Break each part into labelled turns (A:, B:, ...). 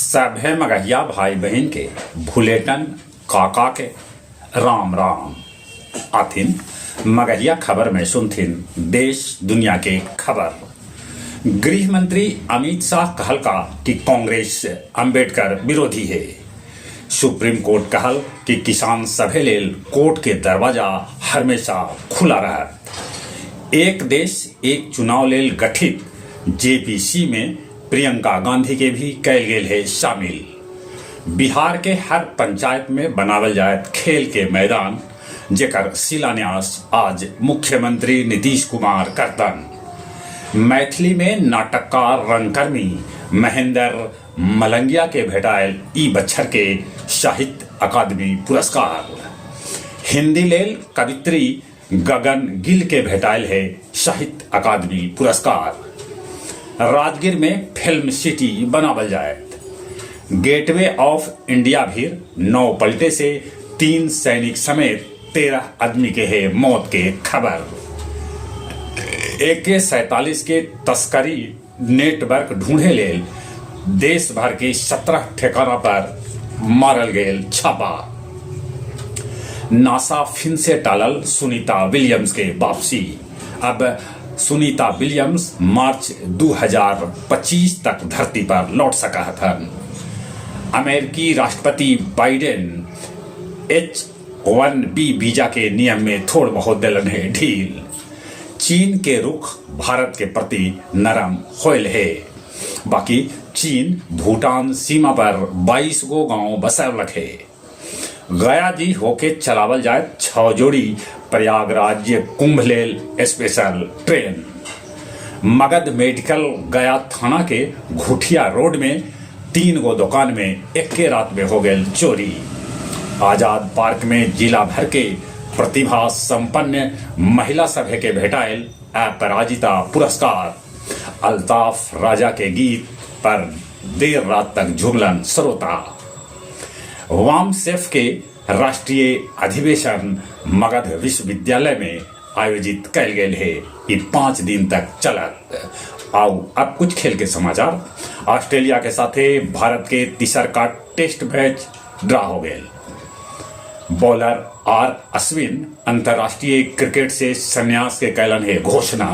A: सभे मगहिया भाई बहिन के भुलेटन काका के राम राम। आथिन मगहिया खबर में सुनथिन देश दुनिया के खबर। गृह मंत्री अमित शाह कहलका कि कांग्रेस अंबेडकर विरोधी हे। सुप्रीम कोर्ट कहल कि किसान सभे लेल कोर्ट के दरवाजा हमेशा खुला रहत। एक देश एक चुनाव लेल गठित जेपीसी में प्रियंका गांधी के भी कैल गेल हे शामिल। बिहार के हर पंचायत में बनावल जायत खेल के मैदान, जेकर शिलान्यास आज मुख्यमंत्री नीतीश कुमार करतन। मैथिली में नाटककार रंगकर्मी महेंद्र मलंगिया के भेटायल ई बच्छर के साहित्य अकादमी पुरस्कार। हिंदी लेल कवित्री गगन गिल के भेटायल हे साहित्य अकादमी पुरस्कार। राजगीर में फिल्म सिटी बनावल जायत। गेटवे ऑफ इंडिया भीर नौ पलटे से 3 सैनिक समेत 13 आदमी के हे मौत के खबर। AK-47 के तस्करी नेटवर्क ढूंढे लेल देश भर के 17 ठिकाना पर मारल गेल छापा। नासा फिन से टालल सुनीता विलियम्स के वापसी। अब सुनीता विलियम्स मार्च 2025 तक धरती पर लौट सका हथन। अमेरिकी राष्ट्रपति बाइडेन H-1B visa के नियम में थोड़ बहुत देलन हे ढील। चीन के रुख भारत के प्रति नरम होयल हे। बाकी चीन भूटान सीमा पर 22 गो गांव बसैलक हे। गया जी होके चलावल जाए 6 जोड़ी प्रयागराज कुंभ लेल स्पेशल ट्रेन। मगध मेडिकल गया थाना के घुटिया रोड में 3 गो दुकान में एक्के रात में हो गई चोरी। आजाद पार्क में जिला भर के प्रतिभा संपन्न महिला सभे के भेटायल अपराजिता पुरस्कार। अल्ताफ राजा के गीत पर देर रात तक झूमलन श्रोता। वामसेफ के राष्ट्रीय अधिवेशन मगध विश्वविद्यालय में आयोजित कैल गेल हे। ई 5 दिन तक चलत। आउ अब कुछ खेल के समाचार। ऑस्ट्रेलिया के साथे भारत के तीसर का टेस्ट मैच ड्रा हो गेल। बॉलर आर अश्विन अंतर्राष्ट्रीय क्रिकेट से संन्यास के कैलन हे घोषणा।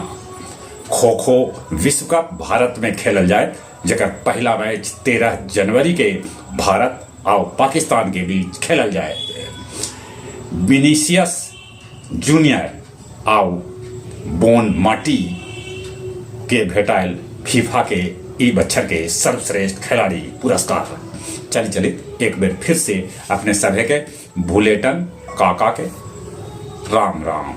A: खो खो विश्व कप भारत में खेलल जाए, जेकर पहला मैच 13 जनवरी के भारत और पाकिस्तान के बीच खेलल जाए। विनीसियस जूनियर आउ बोन माटी के भेटायल फीफा के ई बच्छर के सर्वश्रेष्ठ खिलाड़ी पुरस्कार। चली चली एक बेर फिर से अपने सभे के भुलेटन काका के राम राम।